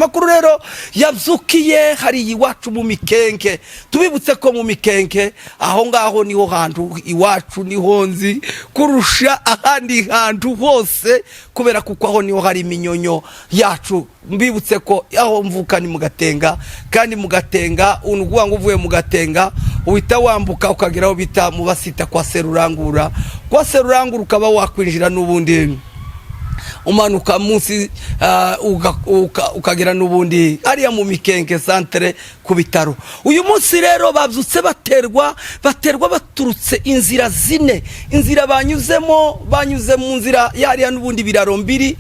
Amakuru rero yabyukiye hariya iwacu mu Mikenke. Tubibutse ko mu Mikenke aho ngaho niho hantu iwacu, niho nzi kurusha ahandi hantu hose, kubera kuko aho niho hari iminyonyo yacu. Mbibutse ko aho mvuka ni mu Gatenga, kandi mu Gatenga ni ukuvuga ngo uvuye mu Gatenga uhita wambuka ukagera aho bita mu Basita kwa Serurangura. Kwa Serurangura ukaba wakwinjira n'ubundi umanuka munsi ukagera n'ubundi hariya mu Mikenke centre ku bitaro. Uyu munsi rero babyutse baterwa baturutse inzira zine. Inzira banyuzemo, banyuze mu nzira yariya n'ubundi Biraro Mbiri.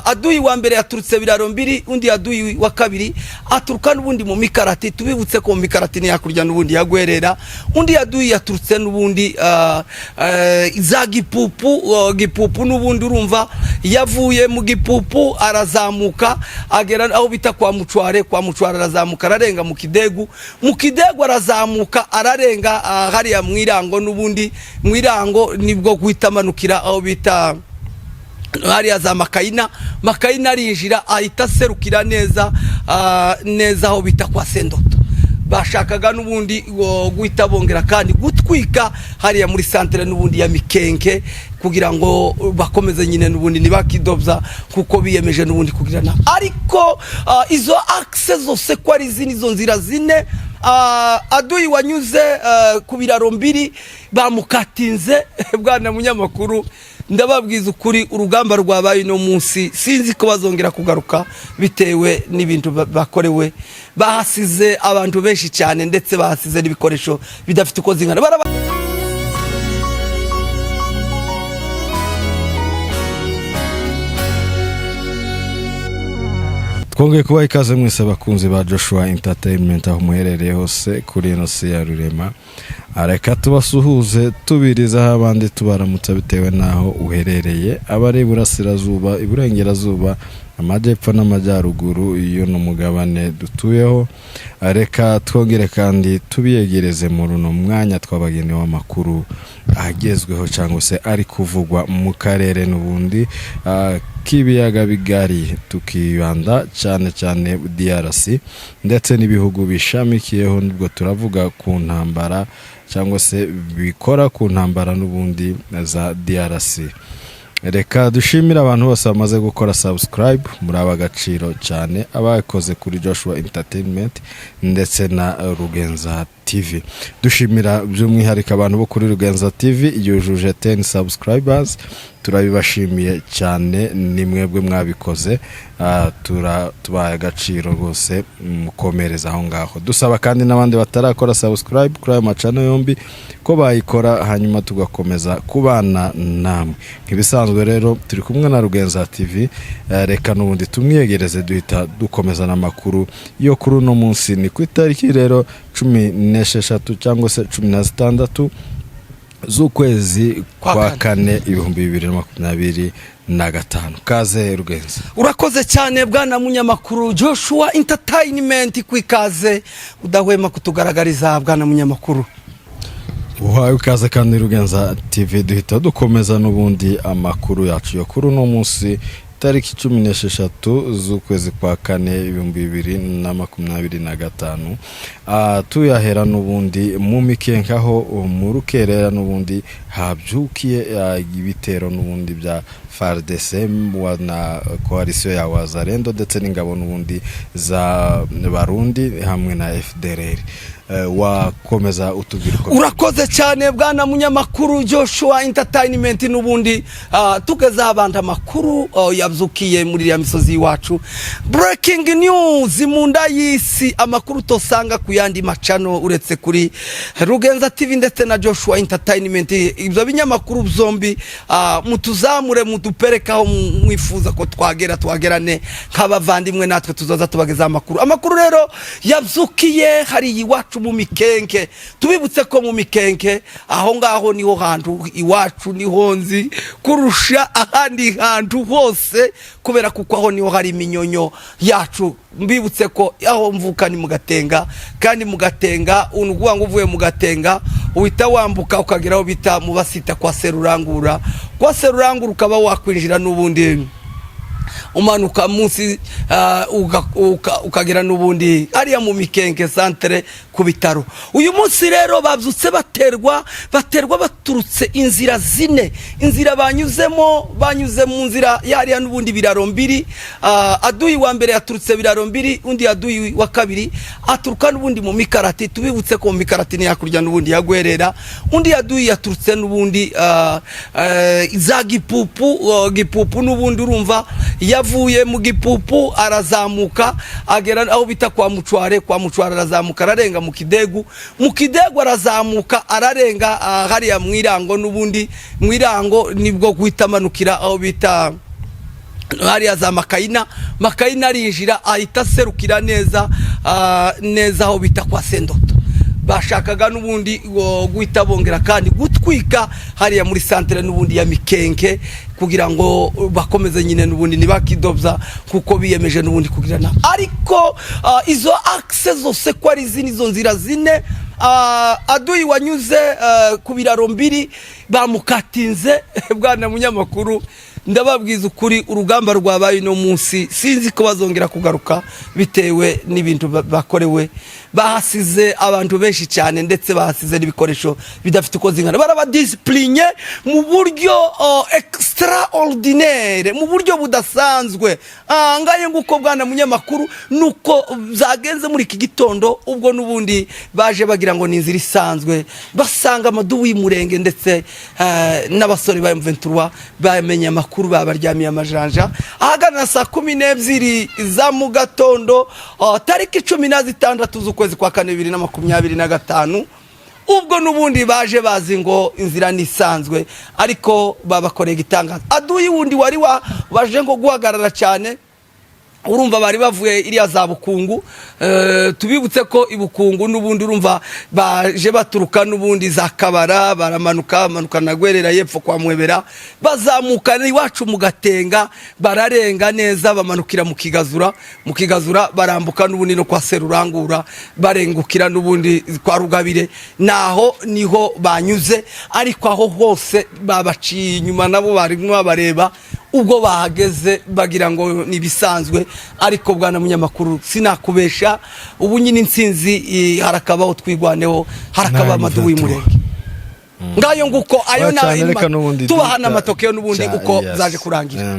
Aduyi wa mbere yaturutse Biraro Mbiri, undi aduyi wa kabiri aturuka n'ubundi mu Mikarati. Tubibutse ko mu Mikarati ni hakurya n'ubundi yagwerera. Undi aduyi yaturutse n'ubundi za Gipupu. Gipupu n'ubundi urumva yavuye mu Gipupu arazamuka agera aho bita kwa Mucware. Kwa Mucware arazamuka ararenga mu Kidegu. Mu Kidegu arazamuka ararenga hariya mu Irango. N'ubundi mu Irango nibwo guhita amanukira aho bita hariya za Makayina. Makayina arinjira ahita aserukira neza neza aho bita kwa Sendoto. Bashakaga n'ubundi guhita bongera kandi gutwika hariya muri centre n'ubundi ya Mikenke, kugira ngo bakomeze nyine n'ubundi ntibakidobya, kuko biyemeje n'ubundi kugirana. Ariko izo axe zose ko ari zine, izo nzira zine, aduyi wanyuze ku Biraro Mbiri bamukatinze. Bwana munyamakuru, ndababwiza ukuri, urugamba rwabaye uno munsi sinzi ko bazongera kugaruka, bitewe n'ibintu bakorewe. Bahasize abantu benshi cyane, ndetse bahasize n'ibikoresho bidafite uko zingana. Twongeye kubaha ikaze mwese abakunzi ba Joshua Entertainment aho muherereye hose kuri ino si ya rurema. Reka tubasuhuze tubirizaho abandi tubaramutsa bitewe n'aho uherereye, abari iburasirazuba, iburengerazuba, amajyepfo n'amajyaruguru y'uno mugabane dutuyeho. Reka twongere kandi tubiyegereze muri uno mwanya twabagenewe amakuru agezweho cyangwa se ari kuvugwa mu karere n'ubundi k'ibiyaga bigari, tukibanda cyane cyane DRC ndetse n'ibihugu bishamikiyeho. Nibwo turavuga ku ntambara cyangwa se bikora ku ntambara n'ubundi za DRC. Reka dushimire abantu bose bamaze gukora subscribe, muri ab'agaciro cyane, abakoze kuri Joshua Entertainment ndetse na Rugenza TV. Dushimira by'umwihariko abantu bo kuri Rugenza TV yujuje 10 subscribers, turabibashimiye cyane, ni mwebwe mwabikoze. Tubaye agaciro rwose, mukomereza aho ngaho. Dusaba kandi n'abandi batarakora subscribe kuri ayo macano yombi ko bayikora, hanyuma tugakomeza kubana namwe nk'ibisanzwe. Rero turi kumwe na Rugenza TV. Reka n'ubundi tumwiyegereze, duhita dukomeza n'amakuru yo kuri uno munsi. Ni ku itariki rero 16 cyangwa se 16 z'ukwezi Kwa kwa kane 2025. Kaze Rugenza. Urakoze cyane bwana munyamakuru Joshua Entertainment, ku ikaze udahwema kutugaragariza, bwana munyamakuru. Uhawe ikaze kandi Rugenza TV. Duhita dukomeza n'ubundi amakuru yacu yo kuri uno munsi, tariki 16 z'ukwezi kwa kane 2025. Tuyahera n'ubundi mu Mikenke, aho mu rukerera n'ubundi habyukiye ibitero n'ubundi bya FARDC na coalition ya Wazalendo ndetse n'ingabo n'ubundi za Barundi hamwe na FDLR. Wakomeza utubwira uko? Urakoze cyane bwana munyamakuru Joshua Entertainment. N'ubundi tugezaho abantu amakuru yabyukiye muri iriya misozi y'iwacu, breaking news mu nda y'isi, amakuru utosanga ku yandi macano uretse kuri Rugenza TV ndetse na Joshua Entertainment. Ibyo binyamakuru byombi mutuzamure, mudupereke aho mwifuza ko twagera, twagerane nk'abavandimwe, natwe tuzoza tubagezaho amakuru. Amakuru rero yabyukiye hariya iwacu mu Mikenke. Tubibutse ko mu Mikenke aho ngaho niho hantu iwacu, niho nzi kurusha ahandi hantu hose, kubera kuko aho niho hari iminyonyo yacu. Mbibutse ko aho mvuka ni mu Gatenga, kandi mu Gatenga ni ukuvuga ngo uvuye mu Gatenga uhita wambuka ukagera aho bita mu Basita kwa Serurangura. Kwa Serurangura ukaba wakwinjira n'ubundi Umanuka munsi ukagera n'ubundi hariya mu Mikenke centre ku bitaro. Uyu munsi rero babyutse baterwa baturutse inzira zine. Inzira banyuzemo, banyuze mu nzira yariya n'ubundi Biraro Mbiri. Aduyi wa mbere yaturutse Biraro Mbiri, undi aduyi wa kabiri aturuka n'ubundi mu Mikarati. Tubibutse ko mu Mikarati ni hakurya n'ubundi yagwerera. Undi aduyi yaturutse n'ubundi za Gipupu, Gipupu n'ubundi urumva yavuye mu Gipupu, arazamuka agera aho bita kwa Mucware. Kwa Mucware arazamuka, ararenga mu Kidegu. Mu Kidegu arazamuka, ararenga hariya mu Irango. N'ubundi mu Irango nibwo guhita amanukira aho bita hariya za Makayina. Makayina arinjira, ahita aserukira neza neza aho bita kwa Sendoto. Bashakaga n'ubundi guhita bongera kandi gutwika hariya muri centre n'ubundi ya Mikenke, kugira ngo bakomeze nyine n'ubundi ntibakidobya, kuko biyemeje n'ubundi kugirana. Ariko izo axe zose ko ari zine, izo nzira zine, aduyi wanyuze ku Biraro Mbiri bamukatinze. Bwana munyamakuru, ndababwiza ukuri, urugamba rwabaye uno munsi sinzi ko bazongera kugaruka, bitewe n'ibintu bakorewe. Bahasize abantu benshi cyane, ndetse bahasize n'ibikoresho bidafite uko zingana. Barabadisipulinye mu buryo extraordinaire, mu buryo budasanzwe. Ngaye nguko, bwana munyamakuru, nuko byagenze muri iki gitondo, ubwo n'ubundi baje bagira ngo ni inzira isanzwe, basanga amadubu y'umurenge ndetse n'abasore ba M23 bamenye amakuru, babaryamiye amajanja ahagana saa 12 za mu gatondo, tariki 16 z'ukwezi kwa kane 2025. Ubwo n'ubundi baje bazi ngo inzira nisanzwe, ariko babakoreye igitangaza. Aduyi wundi wari baje ngo guhagarara cyane, urumva bari bavuye iriya za Bukungu. Tubibutse ko ibukungu n'ubundi urumva baje baturuka n'ubundi za Kabara, baramanuka, bamanuka na Gwerera yepfo kwa Mwebera, bazamuka iwacu mu Gatenga, bararenga neza, bamanukira mu Kigazura. Mu Kigazura barambuka n'ubundi no kwa Serurangura, barengukira n'ubundi kwa Rugabire, naho niho banyuze. Ariko aho hose babaciye inyuma, nabo barimo babareba. Ubwo bahageze bagira ngo ni ibisanzwe, ariko bwana munyamakuru, sinakubesha, ubu nyine intsinzi harakabaho Twigwaneho, harakaba amadubu y'umurenge. Ngayo nguko ayo. Cyane, reka n'ubundi tubaha n'amatokeo n'ubundi uko zaje kurangira.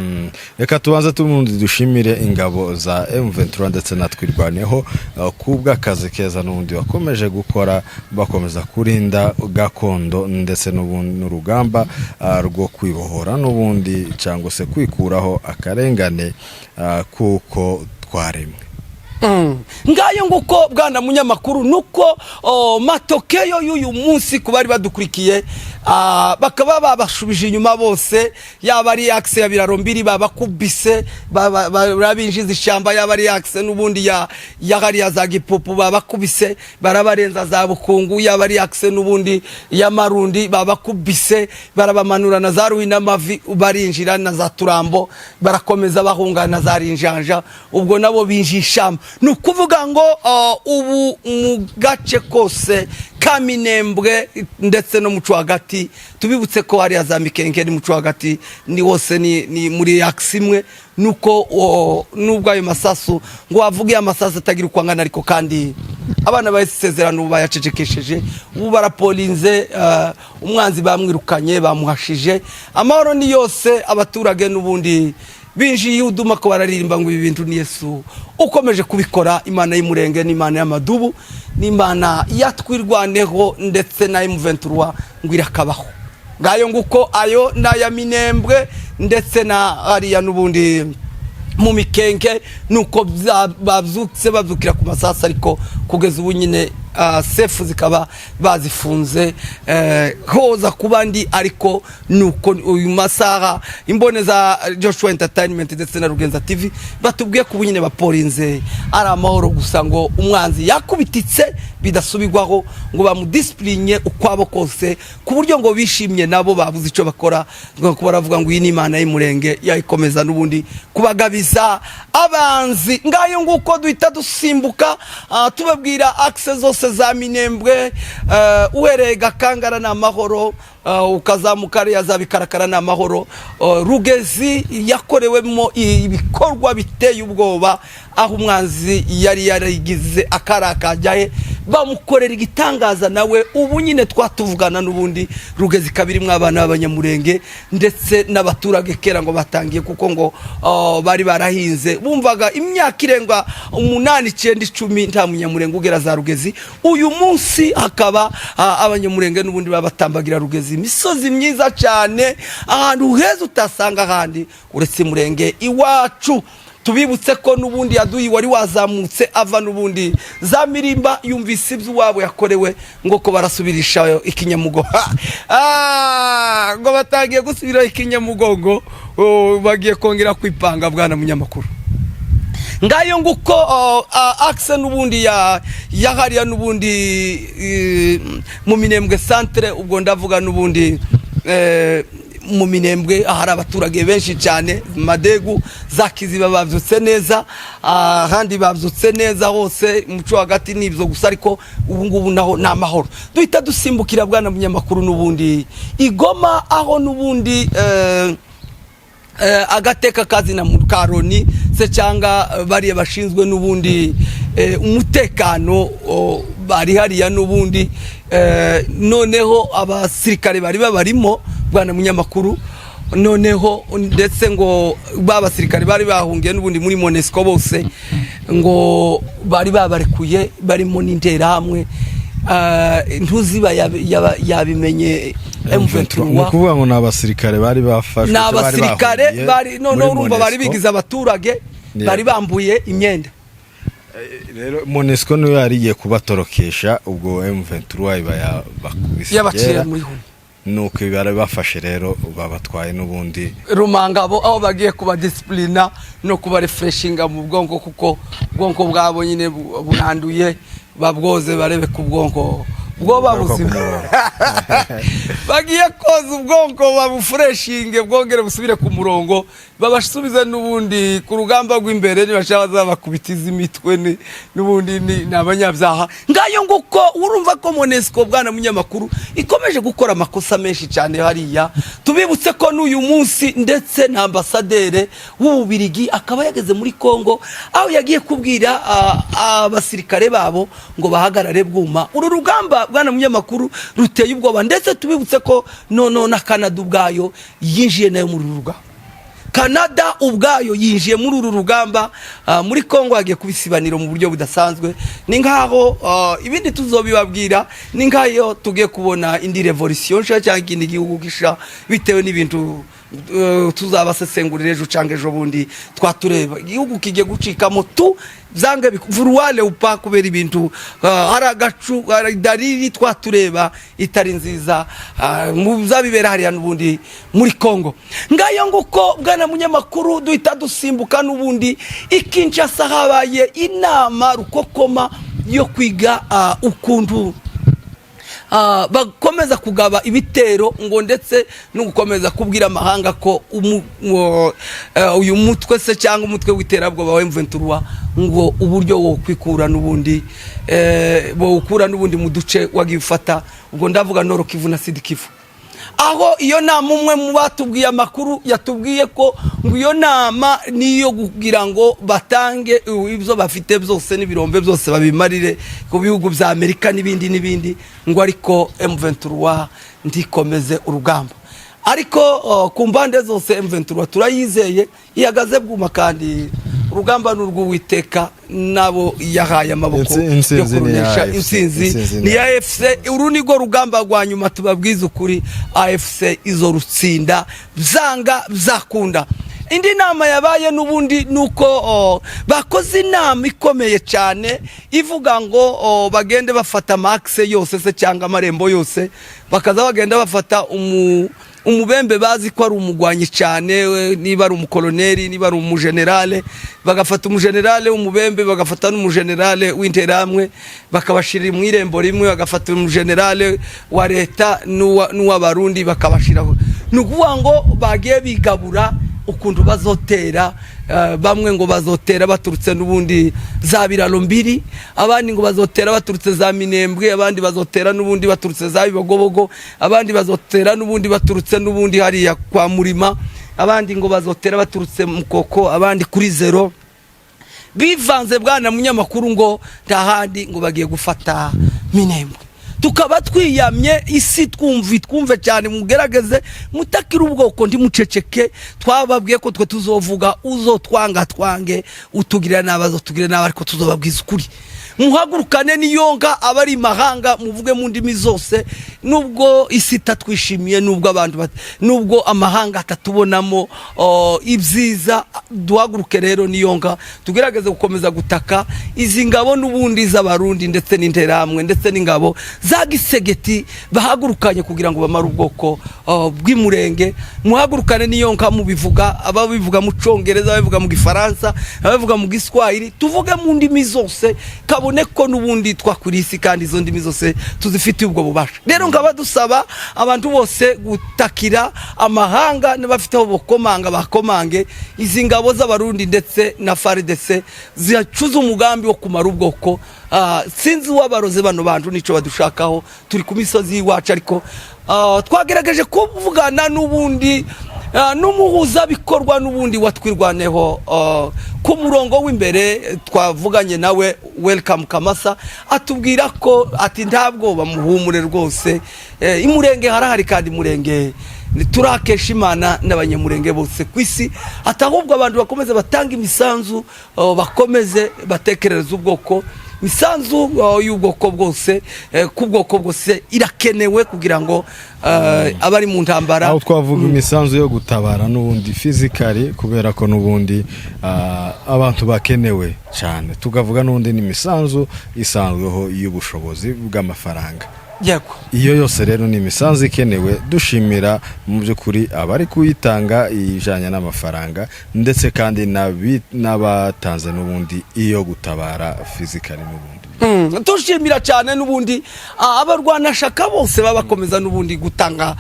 Reka tubanze tubundi dushimire ingabo za M23 ndetse na Twirwaneho kubw'akazi keza n'ubundi bakomeje gukora, bakomeza kurinda gakondo ndetse n'urugamba rwo kwibohora n'ubundi cyangwa se kwikuraho akarengane kuko twaremwe. Ngayo nguko, bwana munyamakuru, nuko matokeo y'uyu munsi ku bari badukurikiye, bakaba babashubije inyuma bose. Yaba ari axe ya Biraro Mbiri, babakubise barabinjiza ishyamba. Yaba ari axe n'ubundi ya hariya za Gipupu, babakubise barabarenza za Bukungu. Yaba ari axe n'ubundi ya Marundi, babakubise barabamanura na za Ruhinamavi, barinjira na za Turambo, barakomeza bahunga na za Rinjanja. Ubwo nabo binjiye ishyamba. Ni ukuvuga ngo ubu mu gace kose ka Minembwe ndetse no muco hagati, tubibutse ko hariya za Mikenke ni muco hagati, ni hose ni muri axe imwe. Nuko nubwo ayo masasu ngo wavuge amasasu atagira uko angana, ariko kandi abana bahise isezerano ubu bayacecekesheje, ubu barapolinze, umwanzi bamwirukanye, bamuhashije. Amahoro ni yose, abaturage n'ubundi binjiye uduma ko bararirimba ngo ibi bintu ni Yesu ukomeje kubikora. Imana y'umurenge n'Imana y'amadubu n'Imana yatwirwaneho ndetse na M23 ngo irakabaho. Ngayo nguko ayo n'aya Minembwe ndetse na hariya n'ubundi mu Mikenke, nuko babyutse babyukira ku masasa. Ariko kugeza ubu nyine sefu zikaba bazifunze, hoza kuba ndi. Ariko nuko uyu masaha imbone za Joshua Entertainment ndetse na Rugenza TV batubwiye ko ubu nyine baporinze, ari amahoro gusa, ngo umwanzi yakubititse bidasubirwaho, ngo bamudisipulinye ukwabo kose, ku buryo ngo bishimye nabo babuze icyo bakora, ngo baravuga ngo iyi ni Imana y'umurenge yayikomeza n'ubundi kubagabiza abanzi. Ngayo nguko, duhita dusimbuka tubabwira axe zose. hose za Minembwe, uhereye Gakangara ni amahoro, ukazamuka ariya za Bikarakara ni amahoro. Rugezi yakorewemo ibikorwa biteye ubwoba, aho umwanzi yari yarigize akarakajyahe, bamukorera igitangaza. Nawe ubu nyine twatuvugana n'ubundi Rugezi kabiri mw'abana b'Abanyamurenge ndetse n'abaturage kera ngo batangiye, kuko ngo bari barahinze, bumvaga imyaka irenga 8, 9, 10 nta Munyamurenge ugera za Rugezi. Uyu munsi hakaba Abanyamurenge n'ubundi baba batambagira Rugezi, imisozi myiza cyane, ahantu heza utasanga ahandi uretse Murenge iwacu. Tubibutse ko n'ubundi yaduyi wari wazamutse ava n'ubundi za Mirimba, yumvise ibyo iwabo yakorewe, ngo ko barasubirisha ikinyamugo. Ngo batangiye gusubira ikinyamugongo, oh, bagiye kongera kwipanga. Bwana munyamakuru, ngayo nguko axe n'ubundi ya yahariya n'ubundi mu Minembwe centre. Ubwo ndavuga n'ubundi mu Minembwe ahari abaturage benshi cyane, Madegu za Kiziba bavyutse neza, ahandi bavyutse neza hose muco hagati n'ibyo gusa, ariko ubu ngubu naho ni amahoro. Duhita dusimbukira, bwana munyamakuru, n'ubundi igoma aho n'ubundi agateka kazina mu karoni se cyangwa bariya bashinzwe n'ubundi umutekano bari hariya n'ubundi, noneho abasirikare bari babarimo, bwana munyamakuru. Noneho ndetse ngo ba basirikare bari bahungiye n'ubundi muri MONUSCO bose ngo bari babarekuye, barimo n'Interahamwe. Ntuziba yabimenye M23. Ni ukuvuga ngo ni abasirikare bari bafashwe Ni bari abasirikare bahungiye bari noneho muri urumva bari MONUSCO. bigize abaturage, bari bambuye imyenda. Rero MONUSCO niyo yari igiye kubatorokesha, ubwo M23 iba yabakubise Yabaciye kera. muri humwe. Nuko bari bafashe rero babatwaye n'ubundi Rumangabo, aho bagiye kubadisipurina no kubarefreshinga mu bwonko, kuko ubwonko bwabo nyine buranduye, babwoze barebe ku bwonko bwoba Bugaruka ku buzima. murongo. Bagiye koza ubwonko, babufureshinge, bwongere busubire ku murongo, babasubize n'ubundi ku rugamba rw'imbere. Nibashaka bazabakubitiza imitwe, n'ubundi ni abanyabyaha. Ngayo nguko, urumva ko MONUSCO, bwana munyamakuru, ikomeje gukora amakosa menshi cyane hariya. Tubibutse ko n'uyu munsi ndetse na ambasaderi w'Ububirigi akaba yageze muri Kongo, aho yagiye kubwira abasirikare babo ngo bahagarare bwuma. Uru rugamba, bwana munyamakuru, ruteye ubwoba. Ndetse tubibutse ko noneho na Canada ubwayo yinjiye nayo muri uru rugamba. Canada ubwayo yinjiye muri uru rugamba, muri Kongo hagiye kuba isibaniro mu buryo budasanzwe. Ni nkaho ibindi tuzobibabwira, ni nkayo tugiye kubona indi revolution nshya cyangwa ikindi gihugu gisha, bitewe n'ibintu tuzabasesengurira ejo cyangwa ejo bundi. Twatureba igihugu kigiye gucikamo tu byange vuruwale upa, kubera ibintu hari agacu, hari dalili twatureba itari nziza mu bizabibera hariya n'ubundi muri Kongo. Ngayo nguko, bwana munyamakuru, duhita dusimbuka n'ubundi i Kinshasa, habaye inama rukokoma yo kwiga ukuntu bakomeza kugaba ibitero, ngo ndetse no gukomeza kubwira amahanga ko uyu mutwe se cyangwa umutwe w'iterabwoba wa M23 ngo uburyo wo kwikura n'ubundi bawukura n'ubundi mu duce wagiye ufata. Ubwo ndavuga Nord Kivu na Sud Kivu. Aho iyo nama, umwe mu batubwiye amakuru yatubwiye ko ngo iyo nama niyo kugira ngo batange ibyo bafite byose n'ibirombe byose, babimarire ku bihugu bya Amerika n'ibindi n'ibindi, ngo ariko M23 ntikomeze urugamba. Ariko ku mpande zose M23 turayizeye, ihagaze bwuma, kandi urugamba ni urw'Uwiteka nabo yahaye amaboko Intsinzi yo ni iya kurunesha. AFC. Intsinzi Intsinzi ni iya AFC. Uru ni rwo rugamba rwa nyuma, tubabwiza ukuri, AFC izo rutsinda byanga byakunda. Indi nama yabaye n'ubundi ni uko bakoze inama ikomeye cyane ivuga ngo bagende bafata ama axe yose se cyangwa amarembo yose, bakaza bagenda bafata umubembe bazi ko ari umugwanyi cyane, niba ari umukoloneli, niba ari umujenerale, bagafata umujenerale w'umubembe, bagafata n'umujenerale w'Interahamwe, bakabashirira mu irembo rimwe, bagafata umujenerale wa leta n'uw'Abarundi bakabashiraho. Ni ukuvuga ngo bagiye bigabura ukuntu bazotera. Bamwe ngo bazotera baturutse n'ubundi za Biraro Mbiri, abandi ngo bazotera baturutse za Minembwe, abandi bazotera n'ubundi baturutse za Bibogobogo, abandi bazotera n'ubundi baturutse n'ubundi hariya kwa Murima, abandi ngo bazotera baturutse Mukoko, abandi kuri zero. Bivanze, bwana munyamakuru, ngo nta handi, ngo bagiye gufata Minembwe. Tukaba twiyamye isi, twumve, twumve cyane, mugerageze mutakire ubwoko, ntimuceceke. Twababwiye ko twe tuzovuga, uzotwanga twange, utugirira nabi azotugirira nabi, ariko tuzobabwiza ukuri. Muhagurukane n'iyonga abari imahanga, muvuge mu ndimi zose. Nubwo isi itatwishimiye, nubwo abantu nubwo amahanga atatubonamo ibyiza, duhaguruke rero n'iyonga, tugerageze gukomeza gutaka izi ngabo n'ubundi z'Abarundi ndetse n'Interahamwe ndetse n'ingabo za Gisegeti bahagurukanye kugira ngo bamare ubwoko bw'Imurenge. Muhagurukane n'iyonka, mubivuga, ababivuga mu Congereza, ababivuga mu Gifaransa, ababivuga mu Giswahili, tuvuge mu ndimi zose, kabone ko n'ubundi twakwiriye isi kandi izo ndimi zose tuzifitiye ubwo bubasha. Rero nkaba dusaba abantu bose gutakira amahanga n'abafite aho bokomanga bakomange izi ngabo z'Abarundi ndetse na FARDC zicuza umugambi wo kumara ubwoko. Sinzi uwabaroze bano bantu nico badushakaho. Turi ku misozi y'iwacu, ariko twagerageje kuvugana n'ubundi n'umuhuzabikorwa n'ubundi watwirwaneho ku murongo w'imbere. Twavuganye nawe, Welcome Kamasa, atubwira ko ati: "Ntabwo bamuhumure rwose, Imurenge harahari kandi Imurenge turakesha Imana n'Abanyamurenge bose ku isi." Ati ahubwo abantu bakomeze batanga imisanzu, bakomeze batekerereza ubwoko. Imisanzu y'ubwoko bwose, ku bwoko bwose irakenewe kugira ngo abari mu ntambara. Aho twavuga imisanzu yo gutabara n'ubundi physically, kubera ko n'ubundi abantu bakenewe cyane, tukavuga n'ubundi n'imisanzu isanzweho y'ubushobozi bw'amafaranga. Iyo yose rero ni imisanzu ikenewe. Dushimira mu by'ukuri abari kuyitanga ijyanye n'amafaranga, ndetse kandi n'abatanze n'ubundi iyo gutabara physically n'ubundi. Dushimira cyane n'ubundi abarwanashaka bose baba bakomeza n'ubundi gutanga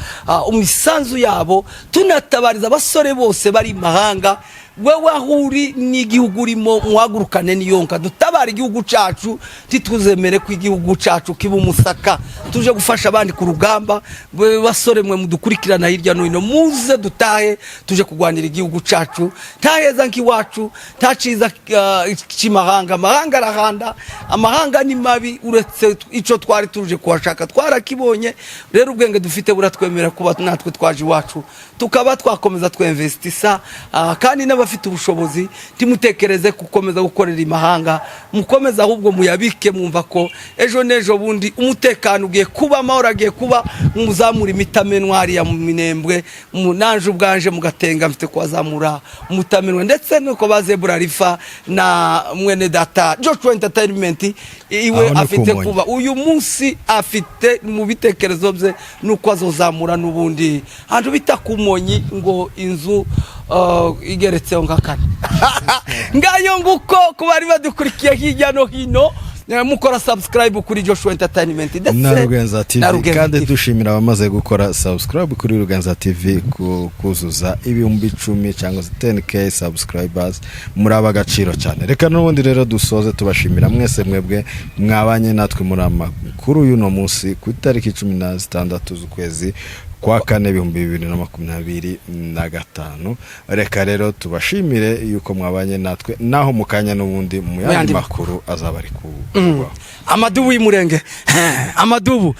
imisanzu yabo. Tunatabariza abasore bose bari imahanga, wewe aho uri n'igihugu urimo, muhagurukane n'iyonka dutabara igihugu cyacu. Ntituzemere ko igihugu cyacu kiba umusaka tuje gufasha abandi ku rugamba. Basore mwe mudukurikirana hirya no hino, muze dutahe tuje kurwanira igihugu cyacu. Nta heza nk'iwacu, nta cyiza cy'imahanga. Amahanga arahanda, amahanga ni mabi. Uretse icyo twari tuje kuhashaka twarakibonye. Rero ubwenge dufite buratwemera kuba natwe twaje iwacu, tukaba twakomeza twinvestisa. Kandi n'abafite ubushobozi, ntimutekereze gukomeza gukorera imahanga, mukomeze ahubwo muyabike, mwumva ko ejo n'ejo bundi umutekano ugiye kuba, amahoro agiye kuba, muzamura imitamenwa hariya mu Minembwe. Nanje ubwanje mugatenga mfite kuhazamura umutamenwa, ndetse nuko bazebura rifa na mwene data Joshua Entertainment iwe Aho ni afite ku Monyi. Kuba uyu munsi afite mu bitekerezo bye nuko azozamura n'ubundi ahantu bita ku Monyi, ngo inzu igeretseho nka kane. Ngayo nguko ku bari badukurikiye hirya no hino, mukora subscribe kuri Joshua Entertainment ndetse na Rugenza TV. Na Rugenza Kandi TV. dushimira abamaze gukora subscribe kuri Rugenza TV, kuzuza 10,000 cyangwa se 10K subscribers. Muri ab'agaciro cyane. Reka n'ubundi rero dusoze tubashimira mwese mwebwe mwabanye natwe muri amakuru y'uno munsi ku itariki 16 z'ukwezi kwa kane 2025. Reka rero tubashimire yuko mwabanye natwe, naho mu kanya n'ubundi mu yandi yandi makuru azaba ari kubaho. Amadubu y'Umurenge, amadubu.